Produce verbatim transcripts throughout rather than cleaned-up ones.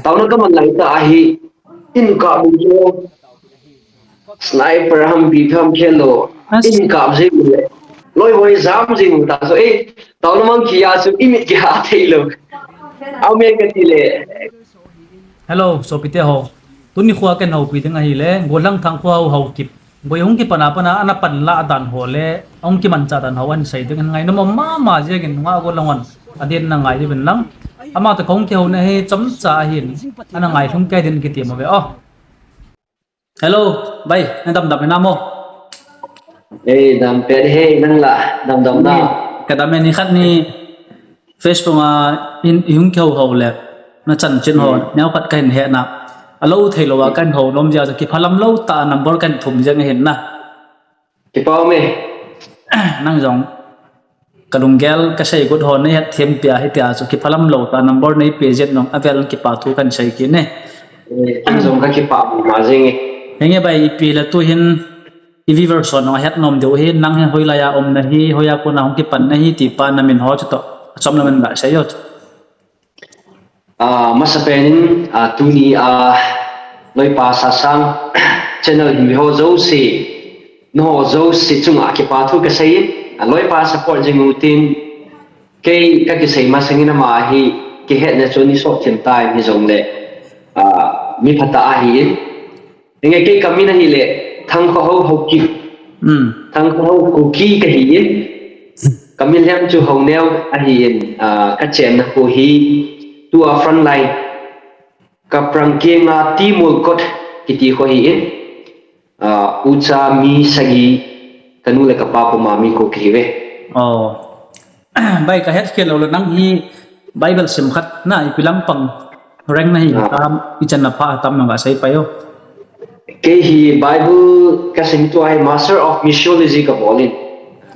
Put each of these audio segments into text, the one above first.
Taona kaman lai ta ahi, in kap bou chu. Sniper ham, bi ham khel lou. As- In kap jing le. Loi hoi jam jing ta so, eh, taona mang kia chu imit kia thei lou. Amen kati le. Hello, sopite ho. Tuni khoa ken houpi ding ahile, Golhang Thang khoa ho Haokip. Boi hung kipan a pan a, ana pan la dan ho le, hung kimancha dan ho ahin sei ding ahin, ngainom mama jeh in nunga Golhang hon. Adin na ngai diuvin lang. Ama toh kahung kihouna hi chomcha ahin. Ana ngailhung kei din kiti mo ve o. Hello, bai, na damdam hinam o? Eh, dam pet e, nang la, damdam na. Ka dam e, nikhat ni Facebook a in, i hung kihou hou le, na chanchin ho, Hmm. neokhat kahin hena. Alou thei lou a kahin hou nom jeh a, kiphalam lou tah a number kahin thum jeng ahin na. Kipa um e. Nang jong. Ka lunggel ka seigot ho nei hetthem pia hitia chu kiphalam lou tah a number nei pe jeh in jong avel in kipa thu kahin sei kit e. Eh, ken jong ka kipa mama jeng e. Henge bai, ipi le tuhin i viewers hon jong ahet nom diu ahi, nang hi hoilai a um nahi, hoiya kona hung kipan nahi ti pa na min ho chutoh. Achom na min la sei o. Ah, masapen in, ah, tuni a, Loipa Sasang channel hin ve ho jouse, nangho jouse chunga kipa thu kasei in, ah, Loipa support jing utin, kei kakisei masang in ama hi kihetna chu ni sot thim ta in hijongle, ah, mi phatah ahi in. Henge kei kamin ahile, Thangkhohao Haokip. Hmm. Thangkhohao Kuki kahi in. Kamin lhem chu Haoneo ahi in, ah, kachenna kho hi, tua frontline. Kaprang kenga Timolkot kiti kho hi in. Ah, ucha mi sagi, kanu le kapa puma mi ko kahi ve. Oh. Bai, kahet khel lou le nang hi Bible sim khat na ipi lampang rank nahi Ah. tam, ichan napha tam nang kasei pai o. Kei hi Bible kasim tua hi Master of Missiology kabol in.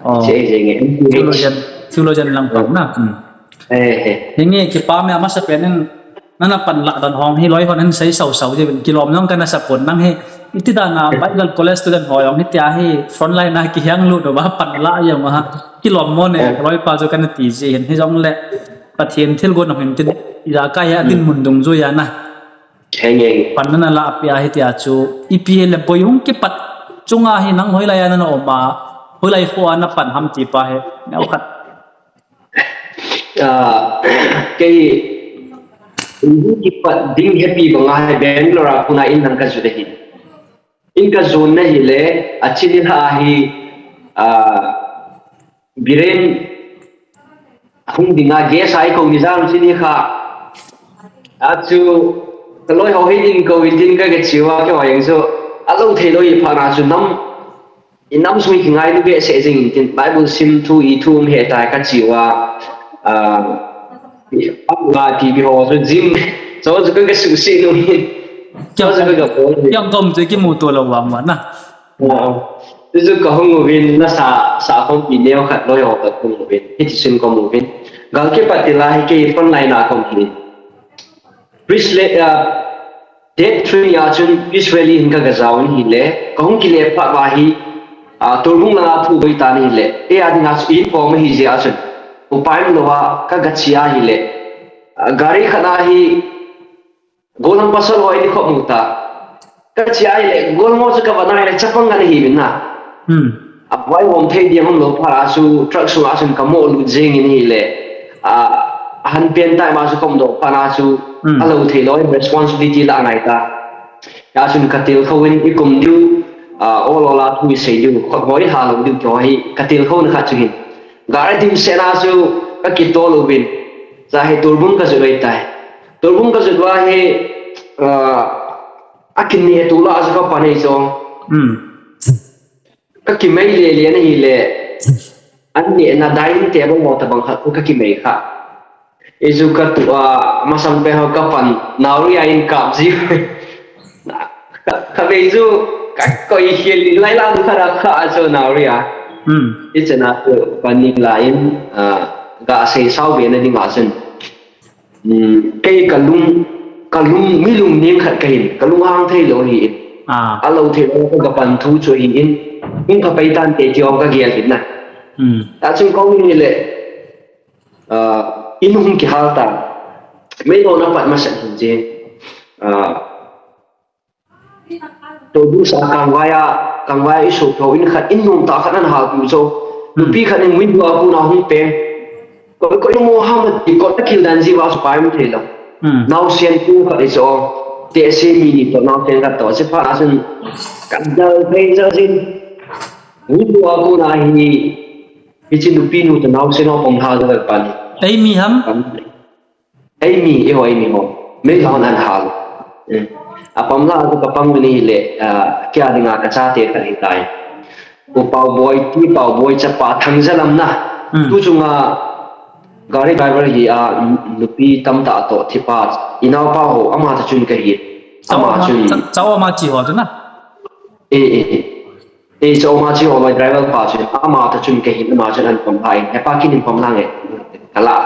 Oh. Che jeng e, M P H. Theologian, theologian lampang na. Hmm. Eh, eh. Henge kipa me, amasapen in nana pan la dan ho hi loi hon ahin sei sau sau jeh in kilom jong kana sa pon nang hi. Iti dan a Bible College student ho jong hitia hi frontline a kiheng lut uva pan la jong a kilom mo ne, Eh. Loipa chu kana ti jeh in hijongle Pathen thilgon a hin tin, ijakai a tin Hmm. mun dungjui a na. Henge. Pan nana la pia hitia chu, ipi hile boi hung kipat chunga hi nang hoilai a nana um a, hoilai kho a na pan ham ti pa hi, neokhat. Ah, kei, hung kipat ding hepi banga hi Bangalore a kona in lang kajot ahi. In kajon na hile, achini lha hi, ah, Biren hung dinga guest a eikou ni jam chini kha. Achu, kaloi ho hi in kou in tin ka, kache uva, kei ho jeng chu, alou thei lou iphat na chu nam, inam sung hi kingailu behseh jing in tin, Bible sim thu, i thu um he ta kache uva, ah, Panga T V ho chu jing, chu chu ka, kasuhset nom in. Chu chu ka, kabol in. Kei jong chu kimuto lou vang uva na. Ah, chu chu kahung uvin, nasa, sa khompi neokhat loi ho toh kahung uvin. Hiti chun kamu uvin. Gal kipat tila hi kei frontline a kahung uvin. Peace le, ah, Date three a chun peace rally hin ka, kajao in ahile, kahung kile phat uva hi, ah, Torbung langa thu boi tan ahile, eia dinga chu inform ahi jeh a chun, upai umlouva ka, kache ahile, ah, gari khat a hi, Golhang pasal ho eini khop mu ta. Kache ahile, Golhang ho chu kava na ahile, chapang ana hiuvin na. Hmm. Avaihom thei ding umlou phat a chu, truck sunga chun kamo lut jeng in ahile, ah, ahan pen time a chu kaumdoh phat a chu, Hmm. alou thei lou, responsibility la angai ta. Hia chun katilkhou in ikum diu, ah, ol ol a thu isei diu, khut hoi halou diu keiho hi katilkhou na khat chu hin. Gari dimset na chu kakitol uvin. Cha hi Torbung kajot uva tai. Torbung kajot uva hi, ah, akineh tu la chu kapan ei chu. Hmm. Kakimei lele na ahile, an nehna dining table ho tabang khat khu kakimei kha. Ijeh chu katu a, masang pen ho kapan, naoria in kap ji. Ka, kavei chu, kakoi khel in lai lang khat a kha a chu naoria. Hmm. Ichan a chu pan in la in, ah, gasei sao be na ding a chun. Hmm, kei kalung, kalung, mi lungning khat kahin, kalunghang thei lou ahi in. Ah. Alou thei lou, kapan thu chu ahi in. Hung kapai tante ti jong kagel in na. Hmm. Achun kahung in ahile, ah, in hung kihal tan. Meilhon apat masat hin jeng. Ah, to du sa kangvai a, kangvai a i sopeu in khat in nom ta khat an hal tu chu. Nupi khat in window a kona hung peng. Koi koi mo ha ma ti ko ta kil dan ji va su pai mu thei lo. Naosen tu khat i chu. Te se mi ni to naosen khat to se pha a sun. Kan dal phei ja jin. Window a kona hi, hiche nupi nu to naosen ho pom ha ja pan. Ei mi ham? Ei mi, eiho, ei mi ho. Mei hon an hal. Eh. Apam la tu kapang ni le, ah, kia dinga ka chate ka ni tai. U Pau Boi, ti Pau Boi chapa Thangjalam na. Tu chunga gari driver hi a nupi tamtah to thipa. Inaopa ho, ama ta chun ka hi. Ama chun. Chao ama chi ho tu na. Eh, eh, eh. Ei, chu ama chi ho loi driver pa chu, ama ta chun ka hin, ama chun an pom lai, he pa kin in pom lang e, ka la.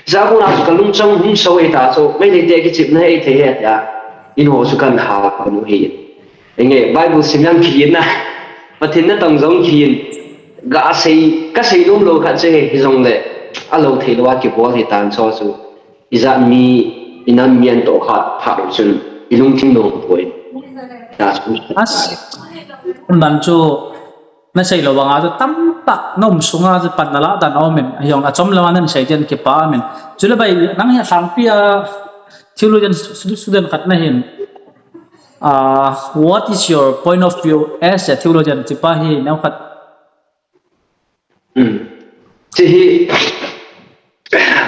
Za ko na chu ka lungchang hung so e ta chu, Meitei te kichepna he thei he tia, in ho chu kan ha ka nu hi. Enge, Bible sim jong kihin na, Pathen natong jong kihin, ga sei, ka sei nom lou khat chu he, hijongle, a lou thei lou a kibol hi tan chu chu. Ijat mi, i nam mi an toh khat, phat chun, i lungthim lou poi. As, dan chu, na sei lou vanga chu tamtah, na um sunga chu pan na la dan a um in, a jong a chom lama nan sei ten kipa um in. Chule bai, nang hi a sangpi a, theologian stu-, student khat na hin. Ah, what is your point of view as a theologian? Tipa hi, neo khat. Um. Chi hi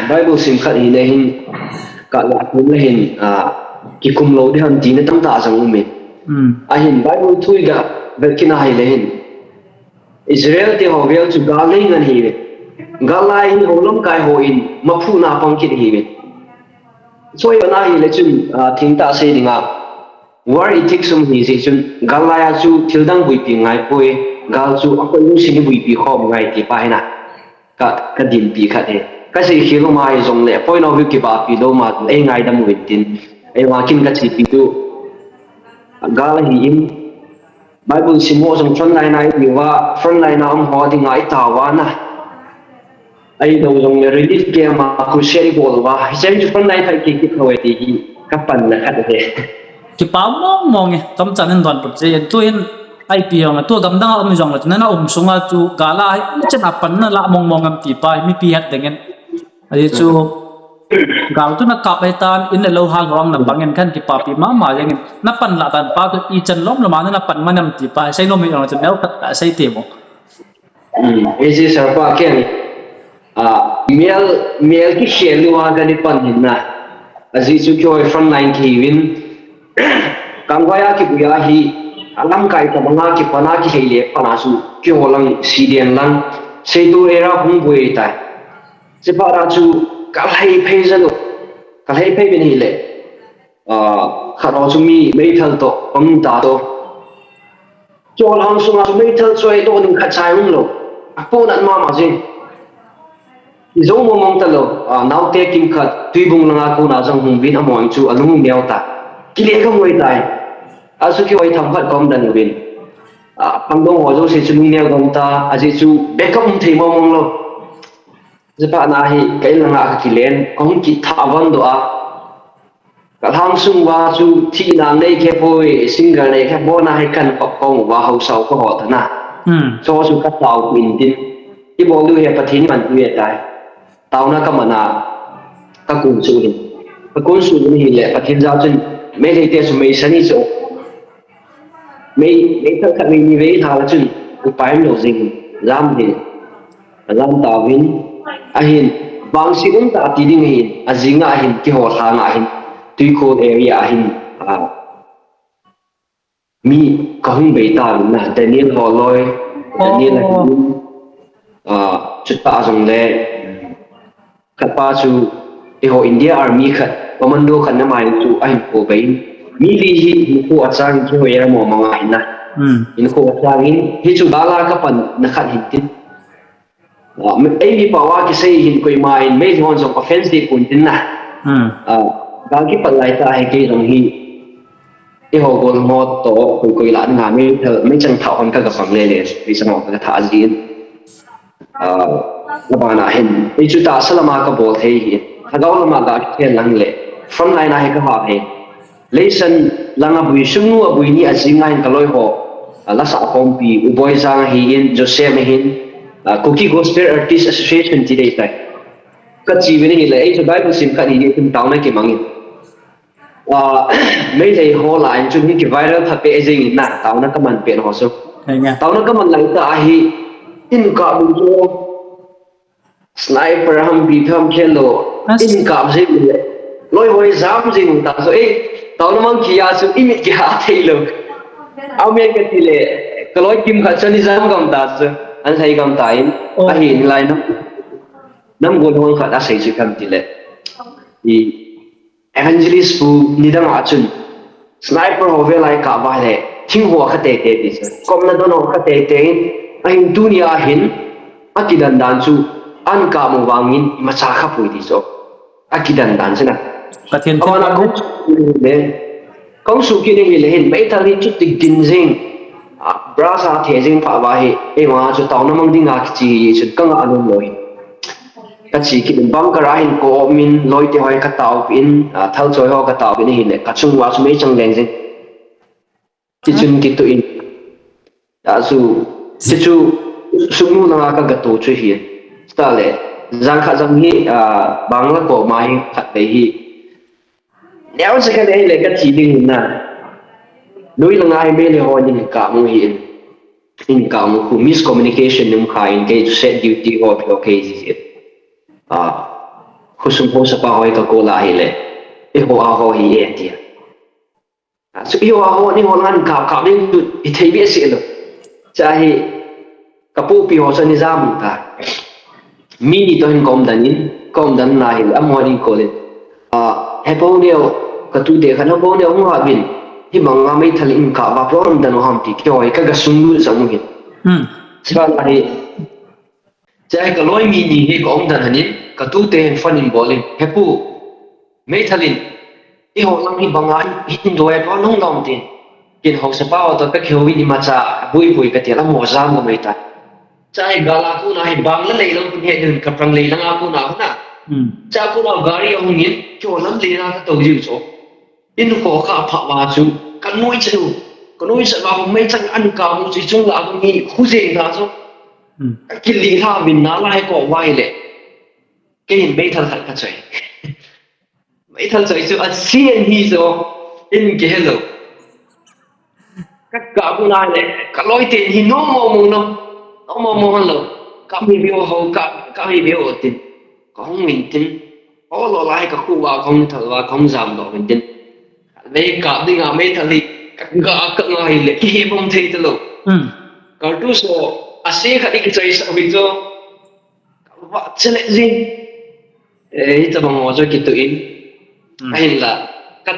Bible sim khat hi le hin ka la kum le hin, ah, kikum lou di ham tina tamtah jong um e. Um. A hin Bible thu i ga vet kit na hi le hin. Israel te ho vel chu gal nei ngan hi ve. Gal lai hin ho lamkai ho in maphu na pang kit hi ve. Choi na hi le chun, ah, thingtah sei dinga. War ethics um hi jeh chun, gal lai a chu thil dang buipi ngai poi, gal chu a koi lungsim i buipi khom ngai ti pa hi na. Ka, ka dinpi khat hi. Ka sei khel um a hi jongle, point of view kipapi lou ma, ei ngaidam u hin tin. Ei ma kin ka chepi tu, gal a hi in, Bible sim ho jong front line a i ti uva, front line a um ho dinga i tao uva na. Ahi lou jongle relief camp a crusade i bol uva. Hiche chu front line khat kikit ho e ti hi ka panna khat ahi. Kipa mong mong e, chomcha in donbut jeng in. Tu hin ipi jong, tu gamdang a um jongle, tu na um sunga chu gal a hi, mi chan a pan na la mong mong am ti pa, mipi het ding in. Ahi chu, gal chu na kap ahi tan, in le lou hal ho ang na bang in khan kipapi mama jeng in. Na pan la tan pa chu ichan lom lom a na pan man am ti pa, sei lom hi jong chu neo khat ka sei te mo. Um, A J sir pa ken, ah, mel, mel kikhel lou a ka ni pan hin na. Ajeh chu kihoi front line kihiuvin. Kangvai a kibui a hi, a lamkai tabang a kipan a kihei le pan a chu, kiho lang, siden lang, seitu era hung bui tai. Chuphat a chu, ka lhai phei jeng lou, ka lhai phei uvin hi le. Ah, khat ho chu mi meithal toh, pang ta toh. Chol hang sunga chu meithal choi toh ding khat cha um lou. A ponat mama jeng. I jou mong mong ta lou. Ah, naote kimkhat, Tuibung langa kona jong hung uvin amahon chu a lung neo ta. Kile ka moi tai. A chu kihoi themkhat ka um den uvin. Ah, pangdong ho jouse chu lung neo ka um ta, ajeh chu backup um thei mong mong lou. Chuphat na hi, ka in langa ka kilen, ka hung kithah von doh a. Ka lhang sung uva chu thina nei khe poi, single nei khe poi na hi kan pop kong uva hausa u ka hot na. Hmm. Chu chu ka tao in tin. I bol u hi Pathen man u ahi tai. Taona ka man a, ka kun suh in. Ka kun suh in hi le Pathen jal chun Meitei te chu mei sani chu. Mei, mei thal khat mei ni vei thal chun upai um lou jeng. Jam din. Ajam tauvin, ahin, vangset um tah ti ding ahin, ajing a ahin, kihol lhang a ahin, Tuikhul area a ahin, ah, mi ka hung bei tauvin na, Daniel Holoi, Daniel ahin, ah, chutah a jongle, khat pa chu, eiho India Army khat, commando khat na mai chu ahin kho bei. Mi li hi, hinkho achang, kihoi a mo mang ahin na. Hmm. Hinkho achang in, hichu gal a ka pan na khat hin tin. Ah, mi, ei mi pao a kisei hin koima in mei hon jong offense di kun tin na. Hmm. Ah, gal kipat lai tah hi kei jong hi. Eiho gol ho toh koi koi la nga mei, mei chang thah hon ka ka pang le le, mei chang ho ka thah jin. Ah, abana hin, ei chu tahsa lama ka bol thei hi. Lhagao lama ga khen lang le. Front line a hi ka ha hi. Leisan lang abui, sungnu abui ni ajing a hin kaloi ho, a, lasa khompi, U Boijang ahin, Joseph ahin, a, Kuki Gospel Artist Association ti dei tai. Kachi ve ni le, ei chu Bible sim khat hi, ei chu taona kimangin. A, Meitei ho lah a hin chun hi ki viral pha pe jing in na, taona kaman pen ho chu. Taona kaman lai ta ahi, in ka bu chu. Sniper ham bi tham khel lo. As. In kap jing le. Loi hoi jam jing ta so, eh, taona mang kia so, imit kia thei lo. Amen kati le. Kaloi kim khat chani jam gam ta so. An sai gam ta in. Oh. Ahin lai nam. Nam gon hong khat asai si kam ti le. I Evangelist pu nidang a chun, sniper ho vel a kap va le, thing ho kha tete ti chu. Komna don ho kha tete in, ahin tuni a hin, akidan dan chu, an kap mu vangin, imacha kha pui ti chu. Akidan dan chu na. Pathen. Amana kong le, kong su ki ni le hin, meithal hi chu tik din jing, a, brass a the jing pha va hi, eima chu taona mang ding a kichi hi chu, kanga alum lo hi. Kachi kit in bunker a hin ka um in, loite hoi ka tao in, a, thalchoi ho ka tao in, ahin le, ka chung uva chu meichang leng jing. Kichun kitu in. A chu, kichu, sungnu langa ka gatu chu hi. Sta le, jang khat jang hi, a, Bangla ko ma hi khat ve hi. Neo se ka le le kachi ding na. Lui langa hi Meitei ho ni ka mu hi in. In ka mu khu miscommunication nung kha in kei chu set duty ho phi ho kei ji ji. A, khosung ho sapa hoi ka ko la hi le. E ho a ho hi e tia. A, chu i ho a ho ni ho lan ka ka min tu i thei be se lo. Cha hi ka pu pi ho sa ni jam ta. Mi ni to hin kom dan in, kom dan na hi le, am ho ni ko le. A, he po neo, ka tu de kha na po neo hung ha bin. Hi bang nga meithal in ka va problem dan ham ti kyo ka ga sung lu sa mu hin. Hmm. Sa la hi. Cha ka loi mi ni hi ka om dan hanin, ka tu te hin phone in bol in. He pu, meithal in, i ho lang hi bang nga hin do e pa nong dom tin. Kin ho sa pa ho to ka kyo wi ni ma cha, bui bui ka ti la mo jam ka mai ta. Cha hi gala ku na hi bang la lei lang kun he dun ka prang lei lang a ku na na. Hmm. Cha ku na gari a hung in, kyo lam lei na ka to jiu cho. In ko ka pha wa chu, ka noi chu, ka noi sa wa mei chang an ka mu chu chung la mi khu je na chu. Hmm. Ka kili ha min na lai ko wai le. Ke in meithal khat ka choi. Meithal choi chu a si an hi zo in ke hello. Ka ka bu na le, ka loi te hi no mo mo no. No mo mo lo. Ka mi bi ho ka, ka mi bi ho tin. Ka hung min tin. O lo lai ka khu wa ka hung thal wa ka hung jam do min tin. Ve ka ding a meithal hi. Ka ka nga hi le. Ki he bom thei ta lo. Hmm. Ka tu so a se ka dik choi sa wi zo. Ka va chele jing. Eh, hi tabang ho chu kitu in. Hmm. Ahin la, ka,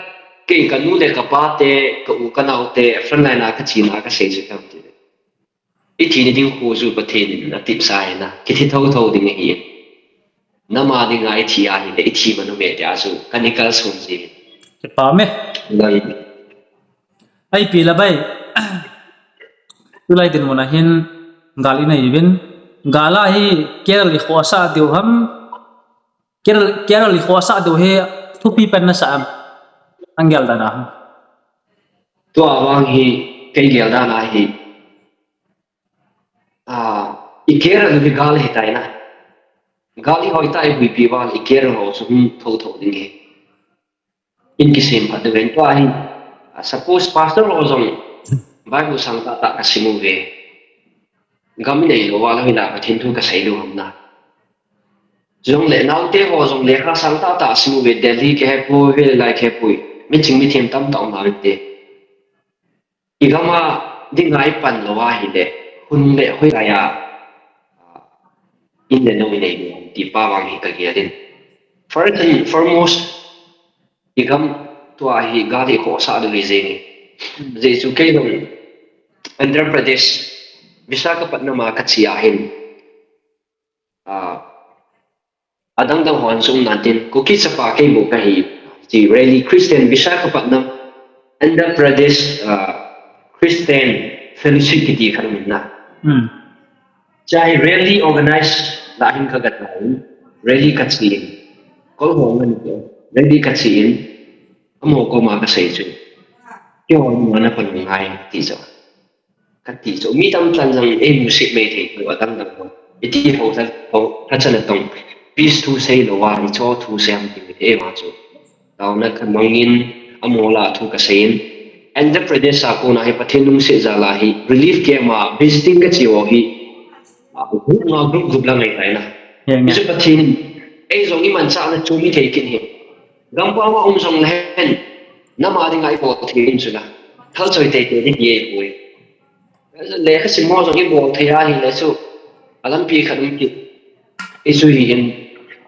kei ka nu le ka pa te, ka u ka nau te, front line a ka chi na ka sei chu kam ti. I thi ni ding khu chu Pathen in a tip sa hi na, kithi tho tho ding hi. Na ma ding a i thi a hi le, i thi ma nu me te a chu, ka ni kal sum ji. Kipa me. Ngai. Ai pi la bai. Tulai din muna hin gal i nei uvin. Gal a hi Kerala i khosa diu ham. Kerala, Kerala i khosa diu hi thupi pen na sa am. Ang gel dan a. Tua vang hi kei gel dan a hi. A, i Kerala hi gal hi tai na. Gal i hoi tai hui pi vang i Kerala ho chu hung tho tho ding hi. In kisem phat ven tua hin. A, suppose pastor ho jong Bible sang ta ta ka simu ve. Gam nei lo wa lo hina Pathen thu ka sei lo ham na. Jong le nau te ho jong le ka sang ta ta simu ve Delhi ke he pu ve lai ke pu. Mi ching mi them tam ta um na te. I gam a ding a i pan lo a hi le, hun le hoi lai a, in le no i nei lo, ti pa vang hi ka gel in. First and foremost, i gam tua hi gal i khosa diu hi jeng in. Hmm. Jeh chu kei lo, Andhra Pradesh, Visakhapatnam a ka chi a hin. A, adang dang hon sung nan tin, Kuki chapa kei bu ka hi, ti rally Christian Visakhapatnam, Andhra Pradesh, a, Christian Fellowship kiti khat um na. Hmm. Chai rally organize la hin ka gat na in, rally ka chi in. Kol ho ngan ko, rally ka chi in. Amaho koma kasei chu, keiho nunga na panung ngai ti chu. Kati chu, mi tamtah in jong eimusit mai thei chu, adang dang ho. Iti ho tha, ho tha chan atong. Peace thu seilou a, icho thu sei ham ti mi thei ma chu. Taona kamangin, amaho lah a thu kaseiyin. Andhra Pradesh a kona hi Pathen lungset jal a hi relief camp a visiting kache ho hi, a, group nga group group lang ahitai na. Hichu Pathen in, ei jong imanchahna chu mi thei kit hi. Gampam a um jong lehen, nama dinga ibol thei in chu na. Thal choi teitei ding hi eipoi. Lekha sim ho jong ibol thei ahile chu, alampi khat um kit. Hichu hi in,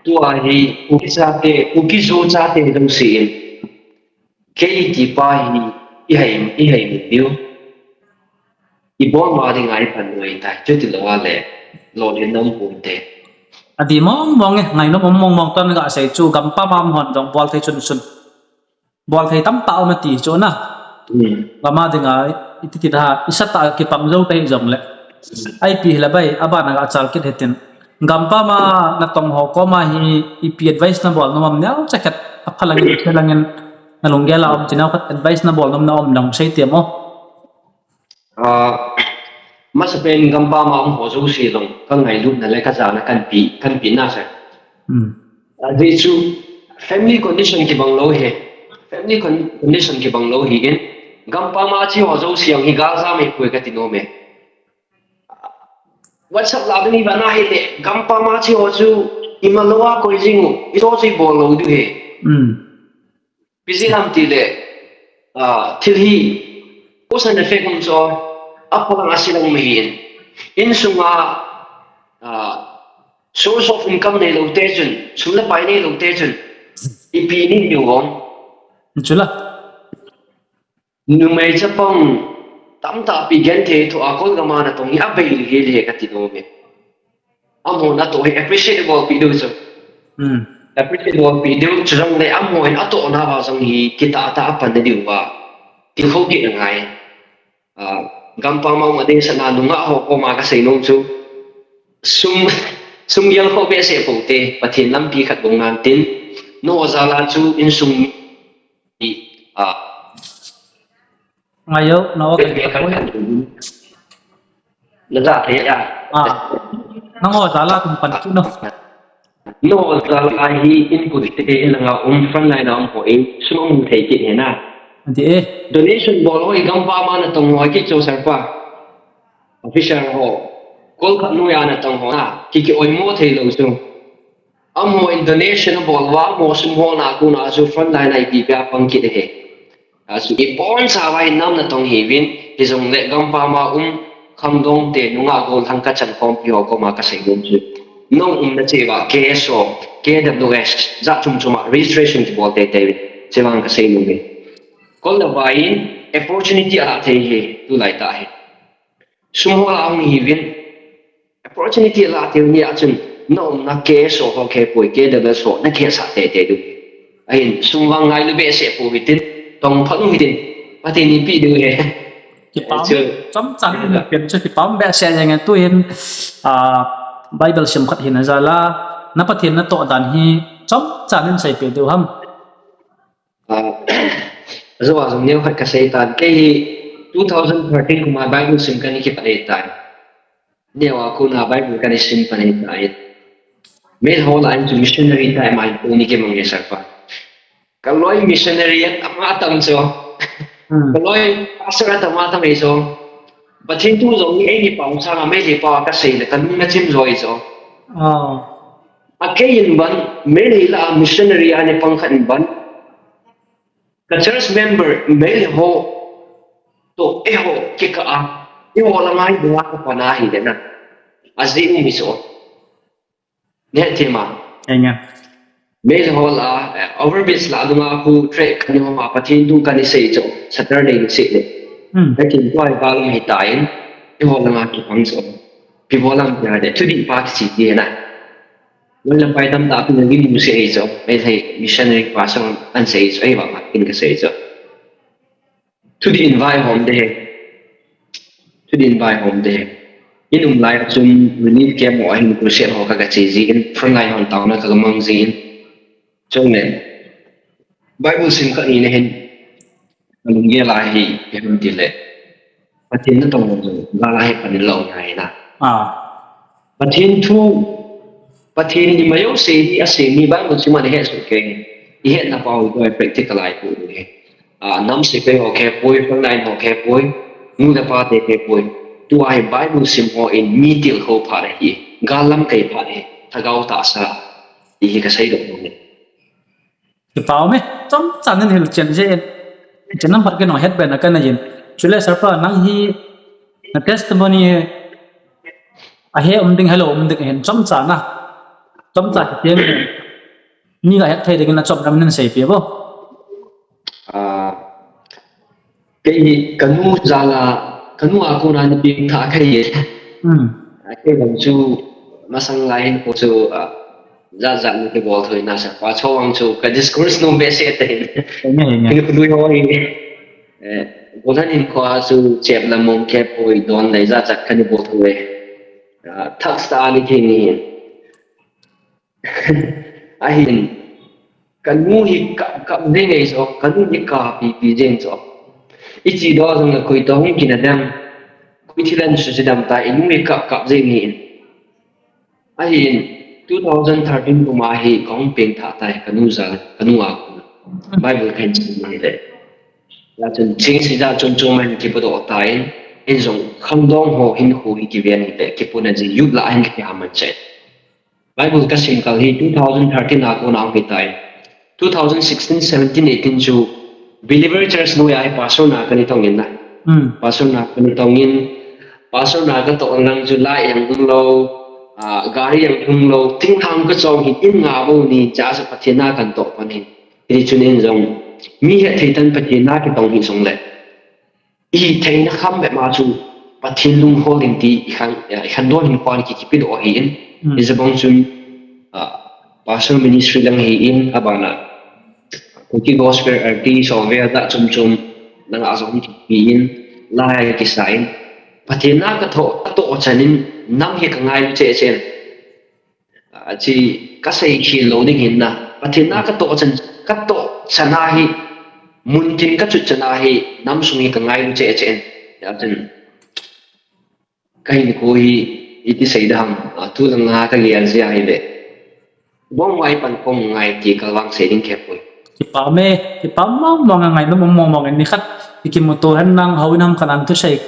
tua hi, Kuki chate, Kuki Zo chate jouse in, kei ti pa hi, ihei, ihei mu diu. Ibol ma dinga iphan noi tai, chuti lou a le, lolhin na um pon te. Adi mong mong e, ngainom um mong mong, tua mi gasei chu, gampam a um hon jong bol thei chun chun. Bol thei tamtah um ati chu na. Gam a dinga, iti ti da, isatah a kipang jou ta hi jong le. Ipi hile bai, abana gachal kit hitin. Gampam a natong ho koma hi, ipi advice nabol nom am, neocha khat, apha langin, apha langin, nalunggel a um, ti neokhat advice nabol nom na um nang sei temo. Ah, masapen gampam a um ho jouse jong, kangailutna le kajana kanpi, kanpi na sir. Hmm. Ajeh chu family condition kibang lou hi. Family con-, condition kibang lou hi in. Gampam a che ho jouse jong hi galjam ahipoi kati nom e. WhatsApp lah a ding hi vana hile, gampam a che ho chu imalou a koi jing u, ijo chu ibol lou diu hi. Hmm. Ipi jeh ham tile, ah, thil hi, cause and effect um chu, apha lang ase lang um ahin. Insunga, ah, source of income neilou te chun, sum le pai neilou te chun, ipi ni diu ham. Chula. Numei chapang tamtah pi genthei thoh a Kol gam a natong hi abei lheh lheh kati nom e. Amahon atoh hi appreciate bolpeh diu chu. Hmm. Appreciate bolpeh diu chu jong le amahon atohna uva jong hi kitah tah a pan na diu va. Tilkhou kit angai. Ah, gampam a um a deisahna nungah ho koma kasei nom chu. Sum, sum gel kho behseh pou te, Pathen lampi khat bou ngan tin. Nangho jal a chu insung Ngai o, na o. Na ja thei a. Ah. Nangho jal a tum pan kit no. Nangho jal a hi input te in langa um, frontline a um ho in sum amu thei kit hi na. Ati e. Donation bol ho hi gampam a natong ho kit chu sir pa. Officer ho. Kol khat noiya natong ho na. Ki ki oimo thei lou chu. Amaho in donation abol uva, amaho sum holna a kona chu frontline a ipi ipi a pang kit ahi. Achu ibonchauva in nam natong hiuvin, hijongle gampam a um, khangdong te, nungah gollhang kachan khompi ho koma kasei nom chu. Nang umna cheh uva, K S O, K W S, jat chom chom a registration kibol teitei uvin, chevang kasei nom e. Kol le vai in opportunity alah thei hi, tulai tah hi. Sum hol a hung hiuvin, opportunity alah thei u nia chun, na umna K S O ho khe poi, K W S ho, na khe sah teitei diu. Ahin, sum vang ngailu behseh pou hitin, tong phat u hitin, Pathen in eipeh diu ahi. Kipah um, chu chomchan in pen chu kipah um behseh jeng e, tuhin, ah, Bible sim khat hina jal a, na Pathen natoh dan hi chomchan in seipeh diu ham. Ah, ajou a jong neo khat kasei tan. Kei hi two thousand thirteen kum a Bible sim kana kipat ahitai. Neo a kona Bible kana sim pan ahitai. Mel hol a in chu missionary time a in kou ni kimang e sir pa. Kaloi missionary atam atam chu. Hmm. Kaloi pastor atam atam e chu. Pathen thu jong ni eini pao sanga Meitei pao a kasei le kalung na chim jo e chu. Oh. Akei in ban, Meitei lah a missionary a ni pang khat in ban. Ka church member, Meitei ho, toh eiho kikah a, eiho langa hi dinga kapan ahile na. Ajeh um hi chu. Neh thei ma. Enga. Meitei ho lah a, eh, overbridge lah a dunga khu track kani ho ma Pathen thu kani sei chu, Saturday ni sei le. Hmm. Nakin tua hi kalung hi ta in, eiho langa kipang chu. Pi bolam tia de, thudih pa kichi ti na. Loi le pai tamtah pi na gimu sei chu, Meitei missionary pastor an sei chu, eivang a kin kasei chu. Thudih in vaihom de. Thudih in vaihom de. In um lai a chun relief camp ho ahin crusade ho ka, kache jin, frontline hon taona ka, kamang jin. Chule, Bible sim khat ni na hin, kalunggel a hi, ipi ham tile, Pathen natong jong, gal a hi pan in la um ngai na. Ah. Pathen thu, Pathen in ima jouse hi asem hi Bible sim a nahet soh kei. Ihetna pau hi practical a ipu hi. Ah, nam sepai ho khe poi, frontline ho khe poi, nu le pa te khe poi. Tua hi Bible sim ho in mi tilkhou phat ahi, gal lamkai phat ahi, lhagao tahsa, ti hi kasei doh nom e. Kipa um e, chomcha nahin hilchen jeh in. Hiche nam phat kei nung het be na kana jin. Chule sir pa nang hi na testimony hi ahe um ding, helou um ding hin chomcha na. Chomcha kitiang in. Mi ga het thei ding in na chom lam nahin seipeh vo. Ah, kei hi kanu jal a, kanu a kona na peng tha kahi e. Hmm. Ah, kei vang chu masang lai hin ko chu, ah, jat jat na kibol thou in na sir pa, chuvang chu ka discourage nom behseh te. Enge, enge. Kei kanu ho hi. Eh, golan hin ko a chu chep lam mong khe poi, don lei jat jat kana bol thou e. Ah, thak sa ni thing ni. Ahin, kanu hi kap, kap jeng e chu, kanu hi kap pi pi jeng chu. Iche doh jong le koi toh hung kina dem, koi thil ahin suhset dem ta, inu hi kap, kap jeng in. Ahin, two thousand thirteen kum a hi kahung peng tha tai, kanu jal, kanu a kon. Bible kahin sim ni le. Hijeh chun, ching sija chun chun man kipu doh tan, in jong khangdong ho hinkho hi kiven ni le, kipuna ji youth lah a hin kiha man chai. Bible kasim kal hi two thousand thirteen a kona hung hi tai. Two thousand sixteen, seventeen, eighteen chu Believer Church noiya hi pastor na kana tong in na. Hmm. Pastor na kana tong in, pastor na katoh lang chu light jong hung lou, ah, gari jong hung lou, thinglhang kachong hi in nga bou ni, cha sa Pathen na kana toh pan hi. Hiti chun in jong, mi hethei tah in Pathen na kitong hi jong le. Itheina kham bep ma chu Pathen lunghol in ti ikhan, ikhan don hin kwan ki, kipe doh ahi in. Hmm. Hijeh bang chun, ah, pastor ministry lang hi in, abana Kuki gospel artist ho vel tah chom chom lang a jong kipe in, lai kisa in. Pathen na katoh, katoh chan in nam hi kangailu cheh cheh in. Achi kasei khel lou ding hin na. Pathen na katoh chan, katoh chan a hi, mun tin kachut chan a hi, nam sung hi kangailu cheh cheh in. Hijeh chun kahinkho hi iti sei ding ham, a, tu lang a kagel jeh a hile. Bong vai pan kong ngai ti kavang sei ding khe poi. Kipa um e, kipa mong mong a, ngainom mong mong in, nikhat ikimuto hen lang houin ham khat a thusei.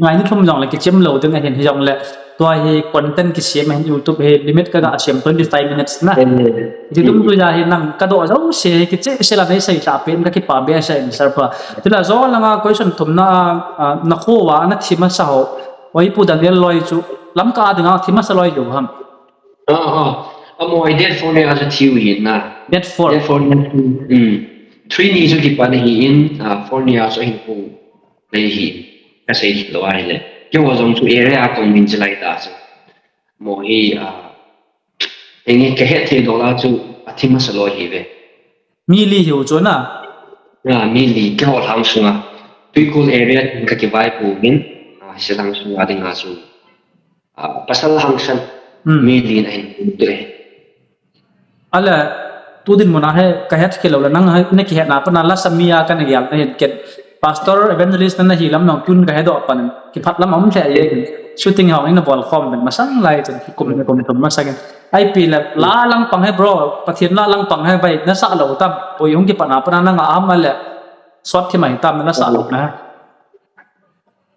Ngai ni thum jong le kichem lou ding ahin, hijongle tua hi content kisem ahin, YouTube hi limit kaga sem twenty five minutes na. Eh, iti dum tu ja hi nang kadoh jouse hi kicheh sel a nei sei lha pen, kakipa behseh in sir pa. Tila jo langa question thumna, ah, nakho uva nathi masa ho, oi Pu Daniel loi chu Lamka a dinga thi masa loi lou ham? Ah, ah. Amaho hi date four ni a chu thiu ahin na. Date four. Date four ni a chu, um, three ni chu kipan ahin, ah, four ni a chu ahin pu. Nei hi, kasei hilou ahile. Keiho jong chu area a kong min chilai ta chu. Amaho hi, ah, enge kahet thei doh la chu athi masa loi ahi ve. Mi li hiu chu na? Ah, mi li keiho lhang sunga. Tuikul area in kakivaipoh in, ah, hiche lhang sunga dinga chu. Ah, pasal hangsan, hmm, mi li na hin um te. Ale, tu dinmun a hi kahet khel lou le, nang hi nakihetna pat na lasa mi a kana gel na hin ken. Pastor, evangelist nana hi lam nang tun kahe doh pan. Kiphat lam um lheh e. Shooting hung in nabol khom pen masang lai chun kikum ni kum tum masang in. Ipi le, la lang pang hi bro, Pathen la lang pang hi bai nasah lou tam. Poi hung kipatna pat na nang a ham ale. Sot thi mai tam nasah lou na.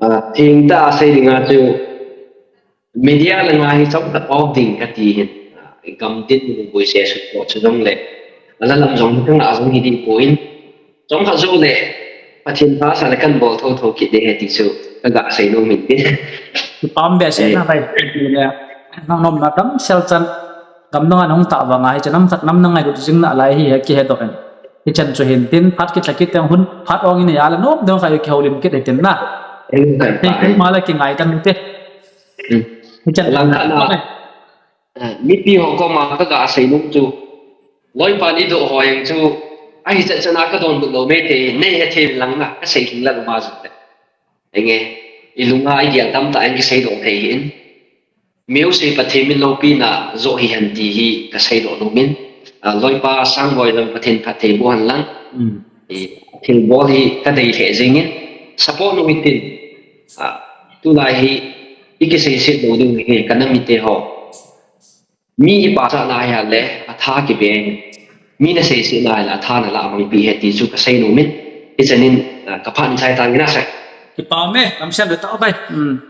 Ah, thengtah a sei dinga chu, media langa hi chomkhat off ding kati hin, ah, gam tin mun boi se sut ko chu jong le, ala lam jong hi kanga jong hi ding poi, chomkhat jou le, Pathen pha sa le kan bol thotho kit ding ahi ti chu, kaga sei nom in tin. Kipa um behseh na bai, ti le, nang nomna damsel chan, gam dang a nahung tah vang a, hiche nam khat nam na ngailut jing nalai hi, kihe doh in. Hichan chu hin tin, phat kit lha kit teng hun, phat ong in a le nom dong kha kihoulim kit hitin na. Ei, ei, ei. Keima le kingai tan te. Hmm. Hichan lang khat na. Ah, mipi ho koma kaga sei nom chu. Loipan idoh ho jeng chu. Ahi chan chan a kadonbut lou maithei, nei hethei lang na, kasei lhing lal ma jong le. Enge, ilunga igel tamtah in kisei doh thei hin. Mijouse Pathen min loupina joh hihen ti hi kasei doh nom in. A, loipa Sangboi jong Pathen phattheiboh hen lang. Hmm. E, thilbol hi kadei lheh jengin. Support u hitin. A, tulai hi ikiseiset lou ding hi kanam mite ho. Mi ipachat na hi le atha kibe. Mi naseiset na hi le atha nalah mang pi hi ti chu kasei nom in. Hichenin, a, kaphat in chai tang ina sai. Kipah e, kamsem le tao tai. Hmm.